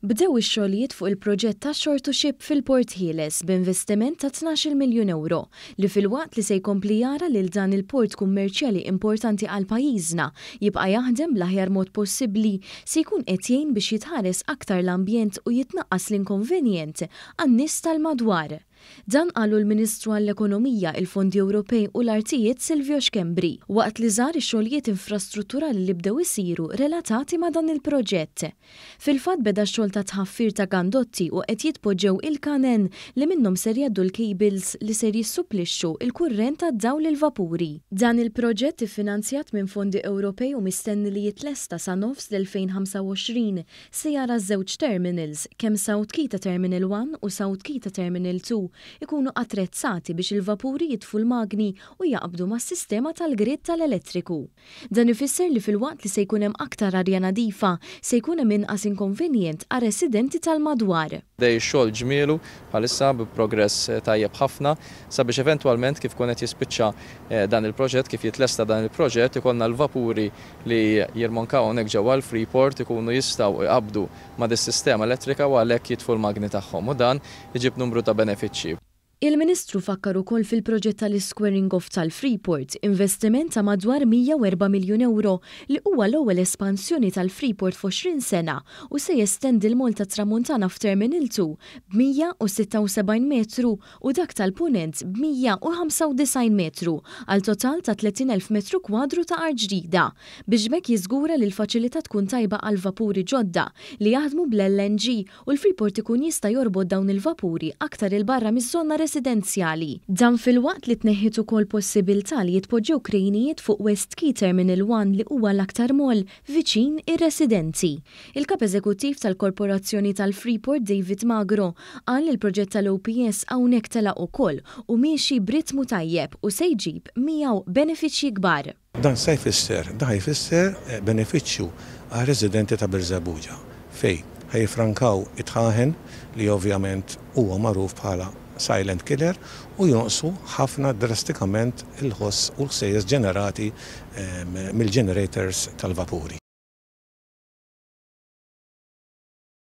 Bdew ix-xogħlijiet fuq il-proġett ta' Shore to Ship fil-Port Ħieles b'investiment ta' 12-il miljun ewro li filwaqt li se jkompli jara lil dan il-port kummerċjali importanti għal pajjiżna jibqa' jaħdem bl-aħjar mod possibbli se jkun qed jgħin biex jitħares aktar l-ambjent u jitnaqqas l-inkonvenjent għan-nies tal-madwar. Dan qalu l-Ministru għall-Ekonomija, il-Fondi Ewropej u l-Artijiet Silvio Schembri waqt li żar ix-xogħlijiet infrastrutturali li bdew isiru relatati ma' dan il-proġett. Fil-fatt beda x-xogħol ta' tħaffir ta' gandotti u qed jitpoġġew il-kanen li minnhom ser jgħaddu l-cables li ser jissupplixxu l-kurrent għad-dawl lill-vapuri. Dan il-proġett iffinanzjat minn fondi Ewropej u mistenni li jitlesta sa nofs l-2025 se jara ż-żewġ terminals, kemm South Quay ta' Terminal One u South Quay ta' Terminal Two, ikunu attrezzati biex il-vapuri jitfu l-magni u jaqbdu mas-sistema tal-grid tal-elettriku. Dan ifisser li filwaqt li se jkun hemm aktar arja nadifa, se jkun hemm inqas inkonvenjent għar-residenti tal-madwar. Għaddej ix-xogħol ġmielu bħalissa bi progress tajjeb ħafna sabiex eventwalment kif ikun qed jispiċċa dan il-proġett, kif jitlesta dan il-proġett, ikollna l-vapuri li jirmonkaw hawnhekk ġewwa l-Freeport ikunu jistgħu jqabbdu ma' dis-sistema elettrika u għalhekk jitfu l-magni tagħhom u dan iġib numru ta' benefiċċji. Il-Ministru fakkar ukoll fil-proġett tal-isquaring off tal-Freeport, investiment ta' madwar 104 miljun ewro li huwa l-ewwel espansjoni tal-Freeport f'20 sena u se jestendi l-Mall tat-Tramuntana f'Terminal 2 b'176 metru u dak tal-Punent b'195 metru għal total ta' 30,000 metru kwadru ta' art ġdida biex b'hekk jiżgura li l-faċilità tkun tajba għal vapuri ġodda li jaħdmu bl-LNG u l-Freeport ikun jista' jorbot dawn il-vapuri aktar 'il barra miż-żona residenzjali. Dan filwaqt li tneħħiet ukoll possibilità li jitpoġġew krejnijiet fuq West Quay Terminal 1 li huwa l-aktar mall viċin ir-residenti. Il-Kap Eżekuttiv tal-Korporazzjoni tal-Freeport David Magro qal li l-proġett tal-OPS hawnhekk telaq ukoll u miexi b'ritmu tajjeb u se jġib miegħu benefiċċji kbar. Dan se jfisser? Dan jfisser benefiċċju għar-residenti ta' Birżebbuġa fejn ħa jiffrankaw id-dħaħen li ovvjament huwa magħruf bħala silent killer u jonqsu ħafna drastikament il-ħoss u l-ħsejjes ġenerati mill-generators tal-vapuri.